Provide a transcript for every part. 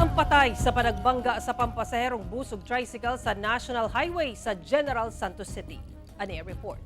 Duha ang patay sa panagbangga sa pampasaherong bus ug tricycle sa National Highway sa General Santos City. Ani ang report.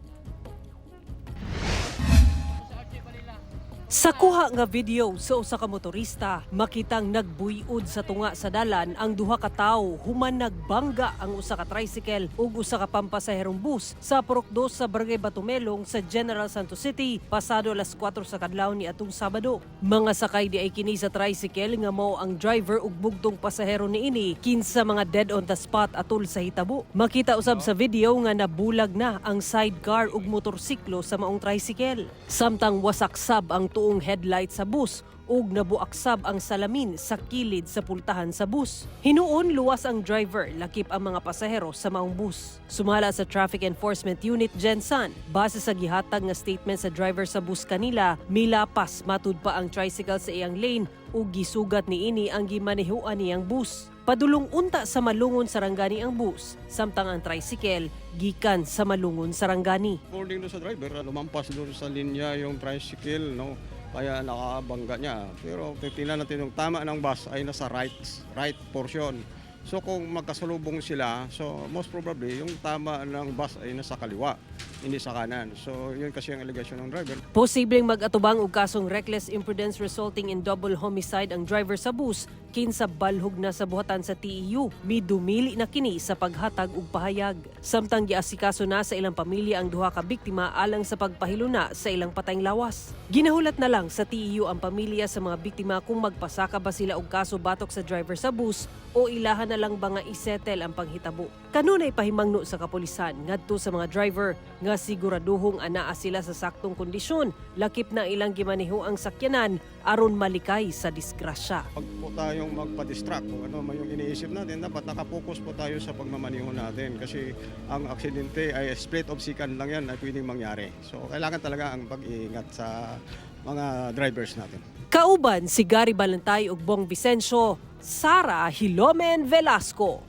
Sa kuha nga video sa usa ka motorista, makitang nagbuyod sa tunga sa dalan ang duha ka tawo human nagbangga ang usa ka tricycle ug usa ka pampasaherong bus sa Purok 2 sa Barangay Batumelong sa General Santos City pasado alas 4 sa kadlawon ni atong Sabado. Mga sakay di ay kini sa tricycle nga mao ang driver ug bugtong pasahero niini, kinsa mga dead on the spot atol sa hitabo. Makita usab sa video nga nabulag na ang sidecar ug motorsiklo sa maong tricycle. Samtang wasak sab ang tuong headlight sa bus ug nabuak sab ang salamin sa kilid sa pultahan sa bus. Hinuon luwas ang driver, lakip ang mga pasahero sa maong bus. Sumala sa Traffic Enforcement Unit Gensan, base sa gihatag nga statement sa driver sa bus kanila, milapas matud pa ang tricycle sa iyang lane ug gisugat niini ang gimanehuan niyang bus. Padulong unta sa Malungon Sarangani ang bus, samtang ang tricycle gikan sa Malungon Sarangani. According doon sa driver, lumampas doon sa linya yung tricycle, no? Kaya nakabangga niya. Pero titingnan natin, yung tama ng bus ay nasa right portion. So kung magkasalubong sila, so most probably yung tama ng bus ay nasa kaliwa, hindi sa kanan. So yun kasi ang allegation ng driver. Posibleng mag-atubang og kasong reckless imprudence resulting in double homicide ang driver sa bus, kinsa balhog na sa buhatan sa TEU. Midumili na kini sa paghatag og pahayag. Samtang giasikaso na sa ilang pamilya ang duha ka biktima alang sa pagpahiluna sa ilang patayng lawas. Ginahulat na lang sa TEU ang pamilya sa mga biktima kung magpasaka ba sila og kaso batok sa driver sa bus o ilahan na lang ba nga isettle ang panghitabo. Kanunay pahimangno sa kapulisan ngadto sa mga driver nga siguraduhong anaa sila sa saktong kondisyon, lakip na ilang gimaneho ang sakyanan aron malikay sa disgrasya. Pag po tayong magpa-distract kung ano man yung iniisip natin, dapat nakapokus po tayo sa pagmamaniho natin kasi ang aksidente ay split of second lang yan ay pwedeng mangyari. So kailangan talaga ang pag-iingat sa mga drivers natin. Kauban si Gary Balantay ug Bong Vicencio, Sara Hilomen Velasco.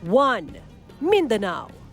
1. Mindanao.